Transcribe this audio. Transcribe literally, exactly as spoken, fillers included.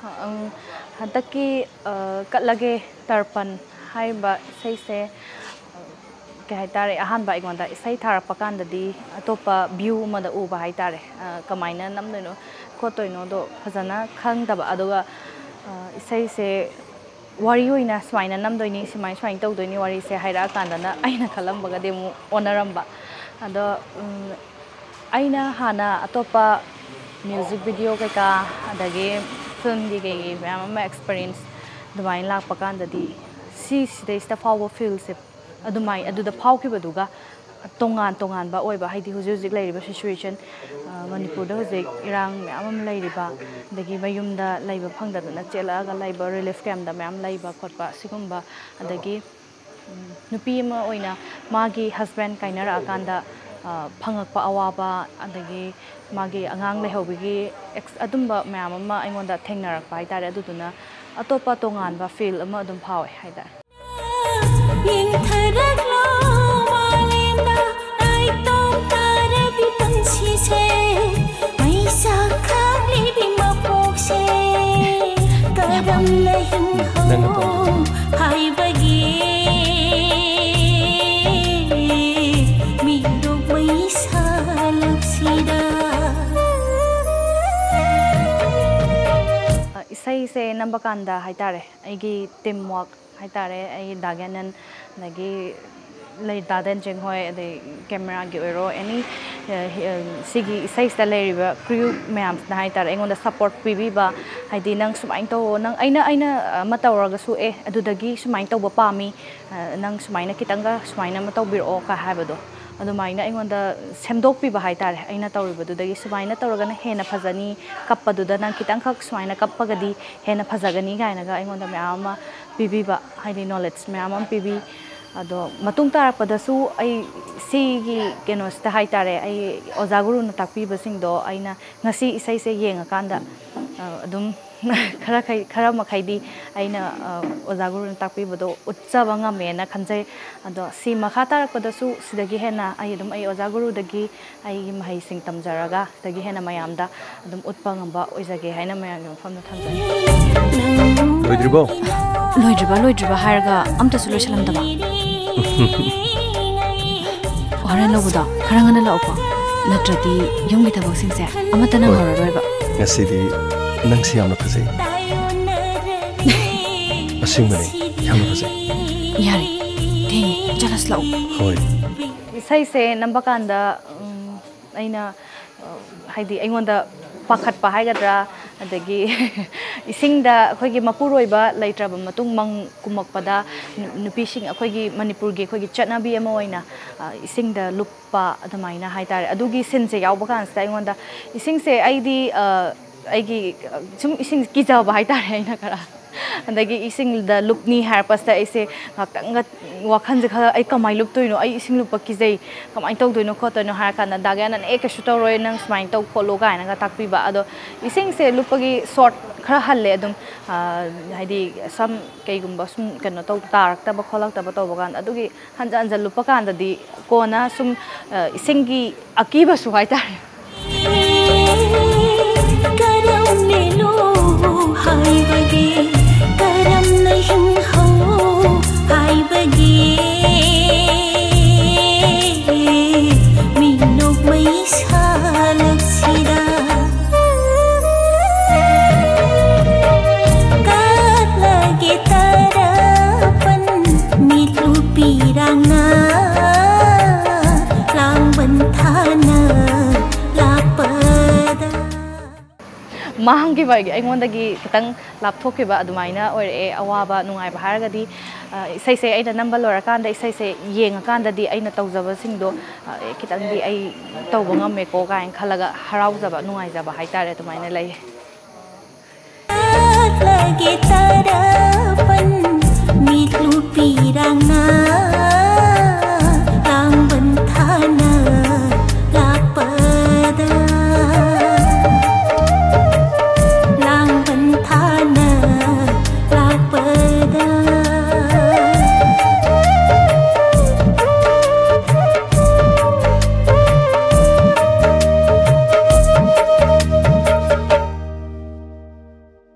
ꯑꯪ, ꯍꯟꯗꯛꯀꯤ, ꯑ, ꯀꯠꯂꯒꯦ ꯇꯔꯄꯟ ꯍꯥꯏꯔꯤꯕ ꯏꯁꯩꯁꯦ, ꯑ, ꯀꯩ ꯍꯥꯏꯇꯥꯔꯦ, ꯑꯍꯥꯟꯕ ꯑꯩꯉꯣꯟꯗ ꯏꯁꯩ ꯊꯥꯔꯛꯄ ꯀꯥꯟꯗꯗꯤ ꯑꯇꯣꯞꯄ view ꯑꯃꯗ ꯎꯕ ꯍꯥꯏꯇꯥꯔꯦ꯫ ꯑ, ꯀꯃꯥꯏꯅ ꯅꯝꯗꯣꯏꯅꯣ ꯈꯣꯠꯇꯣꯏꯅꯣꯗꯣ ꯐꯖꯅ ꯈꯪꯗꯕ꯫ ꯑꯗꯨꯒ, ꯑ, ꯏꯁꯩꯁꯦ ꯋꯥꯔꯤ ꯑꯣꯏꯅ ꯁꯨꯃꯥꯏꯅ ꯅꯝꯗꯣꯏꯅꯤ, ꯁꯨꯃꯥꯏ, ꯁꯨꯃꯥꯏꯅ ꯇꯧꯗꯣꯏꯅꯤ ꯋꯥꯔꯤꯁꯦ ꯍꯥꯏꯔꯛꯑꯀꯥꯟꯗꯅ ꯑꯩꯅ ꯈꯜꯂꯝꯕꯒꯗꯤ ꯑꯃꯨꯛ ꯑꯣꯟꯅꯔꯝꯕ꯫ ꯑꯗꯣ, ꯎꯝ, ꯑꯩꯅ ꯍꯥꯟꯅ ꯑꯇꯣꯞꯄ music video ꯀꯩꯀꯥ, ꯑꯗꯒꯤ filmꯒꯤ ꯀꯩꯒꯤ ꯃꯌꯥꯝ ꯑꯃ experience ꯑꯗꯨꯃꯥꯏꯅ ꯂꯥꯛꯄ ꯀꯥꯟꯗꯗꯤ, ꯁꯤ ꯁꯤꯗꯩꯁꯤꯗ ꯐꯥꯎꯕ feelꯁꯦ ꯑꯗꯨꯃꯥꯏ-, ꯑꯗꯨꯗ ꯐꯥꯎꯈꯤꯕꯗꯨꯒ ꯇꯣꯉꯥꯟ ꯇꯣꯉꯥꯟꯕ ꯑꯣꯏꯕ, ꯍꯥꯏꯗꯤ ꯍꯧꯖꯤꯛ ꯍꯧꯖꯤꯛ ꯂꯩꯔꯤꯕ situation, ꯑ, ꯃꯅꯤꯄꯨꯔꯗ ꯍꯧꯖꯤꯛ ꯏꯔꯥꯡ ꯃꯌꯥꯝ ꯑꯃ ꯂꯩꯔꯤꯕ, ꯑꯗꯒꯤ ꯃꯌꯨꯝꯗ ꯂꯩꯕ ꯐꯪꯗꯗꯅ ꯆꯦꯜꯂꯛꯑꯒ ꯂꯩꯕ, relief campꯇ ꯃꯌꯥꯝ ꯂꯩꯕ ꯈꯣꯠꯄ, ꯁꯤꯒꯨꯝꯕ, ꯑꯗꯒꯤ, ꯎꯝ, ꯅꯨꯄꯤ ꯑꯃ ꯑꯣꯏꯅ ꯃꯥꯒꯤ husband ꯀꯥꯏꯅꯔꯛꯑꯀꯥꯟꯗ, ꯑ, ꯐꯪꯉꯛꯄ ꯑꯋꯥꯕ, ꯑꯗꯒꯤ ꯃꯥꯒꯤ ꯑꯉꯥꯡ ꯂꯩꯍꯧꯕꯒꯤ ex-, ꯑꯗꯨꯝꯕ ꯃꯌꯥꯝ ꯑꯃ ꯑꯩꯉꯣꯟꯗ ꯊꯦꯡꯅꯔꯛꯄ ꯍꯥꯏꯇꯥꯔꯦ꯫ ꯑꯗꯨꯗꯨꯅ ꯑꯇꯣꯞꯄ ꯇꯣꯉꯥꯟꯕ feel ꯑꯃ ꯑꯗꯨꯝ ꯐꯥꯎꯋꯦ ꯍꯥꯏꯇꯥꯔꯦ꯫ ꯌꯦꯡꯊꯔꯛꯂꯣ ꯃꯥꯂꯦꯝꯗ, ꯅꯥꯏꯇꯣꯝ ꯇꯥꯔꯕꯤ ꯄꯨꯟꯁꯤꯁꯦ, ꯃꯩ ꯆꯥꯛꯈ꯭ꯔꯛꯂꯤꯕꯤ ꯃꯄꯣꯛꯁꯦ, ꯀꯔꯝꯅ ꯍꯤꯡꯍꯧ ꯅꯪꯅ ꯄꯥꯝꯕꯗꯣ꯫ ꯍꯥꯏꯕꯒꯤ ꯃꯤꯠꯂꯨ ꯃꯩꯁꯥꯂꯛꯁꯤꯗ꯫ ꯏꯁꯩꯁꯦ ꯅꯝꯕ ꯀꯥꯟꯗ ꯍꯥꯏꯇꯥꯔꯦ, ꯑꯩꯒꯤ team work ꯍꯥꯏꯇꯥꯔꯦ, ꯑꯩ ꯗꯥ ꯒ꯭ꯌꯥꯅꯟ, ꯑꯗꯒꯤ ꯂꯩ ꯗꯥ ꯗꯟꯖꯤꯡ ꯍꯣꯏ, ꯑꯗꯩ cameraꯒꯤ ꯑꯣꯏꯔꯣ, any, ꯑ, ꯍꯤ-, ꯑ, ꯁꯤꯒꯤ ꯏꯁꯩꯁꯤꯗ ꯂꯩꯔꯤꯕ crew ꯃꯌꯥꯝꯁꯤꯅ ꯍꯥꯏꯇꯥꯔꯦ, ꯑꯩꯉꯣꯟꯗ support ꯄꯤꯕꯤꯕ, ꯍꯥꯏꯗꯤ, "ꯅꯪ ꯁꯨꯃꯥꯏꯅ ꯇꯧꯋꯣ, ꯅꯪ, ꯑꯩꯅ, ꯑꯩꯅ ꯑꯃ ꯇꯧꯔꯒꯁꯨ, ꯑꯦ, ꯑꯗꯨꯗꯒꯤ ꯁꯨꯃꯥꯏꯅ ꯇꯧꯕ ꯄꯥꯝꯃꯤ, ꯑ, ꯅꯪ ꯁꯨꯃꯥꯏꯅ ꯈꯤꯇꯪꯒ ꯁꯨꯃꯥꯏꯅ ꯑꯃ ꯇꯧꯕꯤꯔꯛꯑꯣ" ꯀ ꯍꯥꯏꯕꯗꯣ, ꯑꯗꯨꯃꯥꯏꯅ ꯑꯩꯉꯣꯟꯗ ꯁꯦꯝꯗꯣꯛꯄꯤꯕ ꯍꯥꯏꯇꯥꯔꯦ꯫ ꯑꯩꯅ ꯇꯧꯔꯤꯕꯗꯨꯗꯒꯤ ꯁꯨꯃꯥꯏꯅ ꯇꯧꯔꯒꯅ ꯍꯦꯟꯅ ꯐꯖꯅꯤ, ꯀꯞꯄꯗꯨꯗ ꯅꯪ ꯈꯤꯇꯪꯈꯛ ꯁꯨꯃꯥꯏꯅ ꯀꯞꯄꯒꯗꯤ ꯍꯦꯟꯅ ꯐꯖꯒꯅꯤ ꯀꯥꯏꯅꯒ ꯑꯩꯉꯣꯟꯗ ꯃꯌꯥꯝ ꯑꯃ ꯄꯤꯕꯤꯕ, ꯍꯥꯏꯗꯤ knowledge ꯃꯌꯥꯝ ꯑꯃ ꯄꯤꯕꯤ꯫ ꯑꯗꯣ ꯃꯇꯨꯡ ꯇꯥꯔꯛꯄꯗꯁꯨ ꯑꯩ ꯁꯤꯒꯤ ꯀꯩꯅꯣꯁꯤꯗ ꯍꯥꯏꯇꯥꯔꯦ, ꯑꯩ ꯑꯣꯖꯥ ꯒꯨꯔꯨꯅ ꯇꯥꯛꯄꯤꯕꯁꯤꯡꯗꯣ ꯑꯩꯅ ꯉꯁꯤ ꯏꯁꯩꯁꯦ ꯌꯦꯡꯉꯀꯥꯟꯗ, ꯑꯗꯨꯝ ꯈꯔ ꯈꯩ-, ꯈꯔ ꯃꯈꯩꯗꯤ ꯑꯩꯅ, ꯑ, ꯑꯣꯖꯥ ꯒꯨꯔꯨꯅ ꯇꯥꯛꯄꯤꯕꯗꯣ ꯎꯠꯆꯕ ꯉꯝꯃꯦꯅ ꯈꯟꯖꯩ꯫ ꯑꯗꯣ ꯁꯤ ꯃꯈꯥ ꯇꯥꯔꯛꯄꯗꯁꯨ ꯁꯤꯗꯒꯤ ꯍꯦꯟꯅ ꯑꯩ ꯑꯗꯨꯝ ꯑꯩ ꯑꯣꯖꯥ ꯒꯨꯔꯨꯗꯒꯤ ꯑꯩꯒꯤ ꯃꯍꯩꯁꯤꯡ ꯇꯝꯖꯔꯒ ꯁꯤꯗꯒꯤ ꯍꯦꯟꯅ ꯃꯌꯥꯝꯗ ꯑꯗꯨꯝ ꯎꯠꯄ ꯉꯝꯕ ꯑꯣꯏꯖꯒꯦ ꯍꯥꯏꯅ ꯃꯌꯥꯝꯒꯤ ꯃꯐꯝꯗ ꯊꯝꯖꯒꯦ꯫ ꯂꯣꯏꯗ꯭ꯔꯤꯕꯣ? ꯂꯣꯏꯗ꯭ꯔꯤꯕ, ꯂꯣꯏꯗ꯭ꯔꯤꯕ ꯍꯥꯏꯔꯒ ꯑꯝꯇꯁꯨ ꯂꯣꯏꯁꯤꯜꯂꯝꯗꯕ꯫ ꯍꯣꯔꯦꯟ ꯂꯧꯕꯗꯣ ꯈꯔ ꯉꯟꯅ ꯂꯥꯛꯎꯀꯣ, ꯅꯠꯇ꯭ꯔꯗꯤ ꯌꯨꯝꯒꯤ ꯊꯕꯛꯁꯤꯡꯁꯦ ꯑꯃꯠꯇ ꯍꯣꯏ꯫ ꯅꯪꯍꯧꯔꯔꯣꯏꯕ꯫ ꯉꯁꯤꯗꯤ ꯅꯪꯁꯤ ꯌꯥꯝꯅ ꯐꯖꯩ꯫ ꯑꯁꯦꯡꯕꯅꯦ, ꯌꯥꯝꯅ ꯐꯖꯩ꯫ ꯌꯥꯔꯦ, ꯊꯦꯡꯉꯦ, ꯆꯠꯂꯁꯤ ꯂꯥꯛꯑꯣ꯫ ꯍꯣꯏ꯫ ꯏꯁꯩꯁꯦ ꯅꯝꯕ ꯀꯥꯟꯗ, ꯎꯝ, ꯑꯩꯅ, ꯑ, ꯍꯥꯏꯗꯤ ꯑꯩꯉꯣꯟꯗ ꯄꯥꯈꯠꯄ ꯍꯥꯏꯒꯗ꯭ꯔꯥ, ꯑꯗꯒꯤ ꯏꯁꯤꯡꯗ ꯑꯩꯈꯣꯏꯒꯤ ꯃꯄꯨꯔꯣꯏꯕ ꯂꯩꯇ꯭ꯔꯕ ꯃꯇꯨꯡ ꯃꯪ ꯀꯨꯝꯃꯛꯄꯗ ꯅꯨ-, ꯅꯨꯄꯤꯁꯤꯡ ꯑꯩꯈꯣꯏꯒꯤ ꯃꯅꯤꯄꯨꯔꯒꯤ ꯑꯩꯈꯣꯏꯒꯤ ꯆꯠꯅꯕꯤ ꯑꯃ ꯑꯣꯏꯅ, ꯑ, ꯏꯁꯤꯡꯗ ꯂꯨꯞꯄ ꯑꯗꯨꯃꯥꯏꯅ ꯍꯥꯏꯇꯥꯔꯦ꯫ ꯑꯗꯨꯒꯤ ꯁꯤꯟꯁꯦ ꯌꯥꯎꯕ ꯀꯥꯟꯁꯤꯗ ꯑꯩꯉꯣꯟꯗ ꯏꯁꯤꯡꯁꯦ ꯑꯩꯗꯤ, ꯑ, ꯑꯩꯒꯤ, ꯑ, ꯁꯨꯝ ꯏꯁꯤꯡ ꯀꯤꯖꯕ ꯍꯥꯏꯇꯥꯔꯦ ꯑꯩꯅ ꯈꯔ꯫ ꯑꯗꯒꯤ ꯏꯁꯤꯡꯗ ꯂꯨꯞꯅꯤ ꯍꯥꯏꯔꯛꯄꯁꯤꯗ ꯑꯩꯁꯦ ꯉꯥꯛꯇꯪꯒ ꯋꯥꯈꯜꯁꯦ ꯈꯔ, "ꯑꯩ ꯀꯃꯥꯏꯅ ꯂꯨꯞꯇꯣꯏꯅꯣ? ꯑꯩ ꯏꯁꯤꯡ ꯂꯨꯞꯄ ꯀꯤꯖꯩ, ꯀꯃꯥꯏꯅ ꯇꯧꯗꯣꯏꯅꯣ ꯈꯣꯠꯇꯣꯏꯅꯣ?" ꯍꯥꯏꯔ ꯀꯥꯟꯗ ꯗꯥ ꯒꯌꯥꯅꯟ, "ꯑꯦ, ꯀꯩꯁꯨ ꯇꯧꯔꯣꯏ, ꯅꯪ ꯁꯨꯃꯥꯏꯅ ꯇꯧ ꯈꯣꯠꯂꯣ" ꯀꯥꯏꯅꯒ ꯇꯥꯛꯄꯤꯕ꯫ ꯑꯗꯣ ꯏꯁꯤꯡꯁꯦ ꯂꯨꯞꯄꯒꯤ ꯁꯣꯔꯠ ꯈꯔ ꯍꯜꯂꯦ ꯑꯗꯨꯝ, ꯑ, ꯍꯥꯏꯗꯤ ꯁꯝ ꯀꯩꯒꯨꯝꯕ ꯁꯨꯝ ꯀꯩꯅꯣ ꯇꯧ, ꯇꯥꯔꯛꯇꯕ ꯈꯣꯠꯂꯛꯇꯕ ꯇꯧꯕ ꯀꯥꯟꯗ, ꯑꯗꯨꯒꯤ ꯍꯟꯖꯟ ꯍꯟꯖꯟ ꯂꯨꯞꯄ ꯀꯥꯟꯗꯗꯤ ꯀꯣꯟꯅ ꯁꯨꯝ, ꯑ, ꯏꯁꯤꯡꯒꯤ ꯑꯀꯤꯕꯁꯨ ꯍꯥꯏꯇꯥꯔꯦ꯫ ꯀꯔꯝꯅ ꯂꯨ ꯍꯥꯏꯕꯒꯦ, ꯀꯔꯝꯅ ꯍꯤꯡꯍꯧ ꯍꯥꯏꯕꯒꯦ, ꯃꯤꯅꯣꯛꯃꯩ ꯁꯥꯂꯛꯁꯤꯗ꯫ ꯀꯠꯂꯒꯦ ꯇꯔꯄꯟ ꯃꯤꯠꯂꯨ ꯄꯤꯔꯥꯡꯅ ꯂꯥꯡꯕꯟ ꯊꯥꯅ ꯂꯥꯛꯄꯗ꯫ ꯃꯥꯡꯈꯤꯕ ꯑꯩꯉꯣꯟꯗꯒꯤ ꯈꯤꯇꯪ ꯂꯥꯞꯊꯣꯛꯈꯤꯕ ꯑꯗꯨꯃꯥꯏꯅ ꯑꯣꯏꯔꯛꯑꯦ꯫ ꯑꯋꯥꯕ ꯅꯨꯡꯉꯥꯏꯕ ꯍꯥꯏꯔꯒꯗꯤ, ꯑ, ꯏꯁꯩꯁꯦ ꯑꯩꯅ ꯅꯝꯕ ꯂꯣꯏꯔꯀꯥꯟꯗ ꯏꯁꯩꯁꯦ ꯌꯦꯡꯉꯀꯥꯟꯗꯗꯤ ꯑꯩꯅ ꯇꯧꯖꯕꯁꯤꯡꯗꯣ, ꯑ, ꯈꯤꯇꯪꯗꯤ ꯑꯩ ꯇꯧꯕ ꯉꯝꯃꯦꯀꯣ ꯀꯥꯏꯅ ꯈꯜꯂꯒ ꯍꯔꯥꯎꯖꯕ, ꯅꯨꯡꯉꯥꯏꯖꯕ ꯍꯥꯏꯇꯥꯔꯦ, ꯑꯗꯨꯃꯥꯏꯅ ꯂꯩꯌꯦ꯫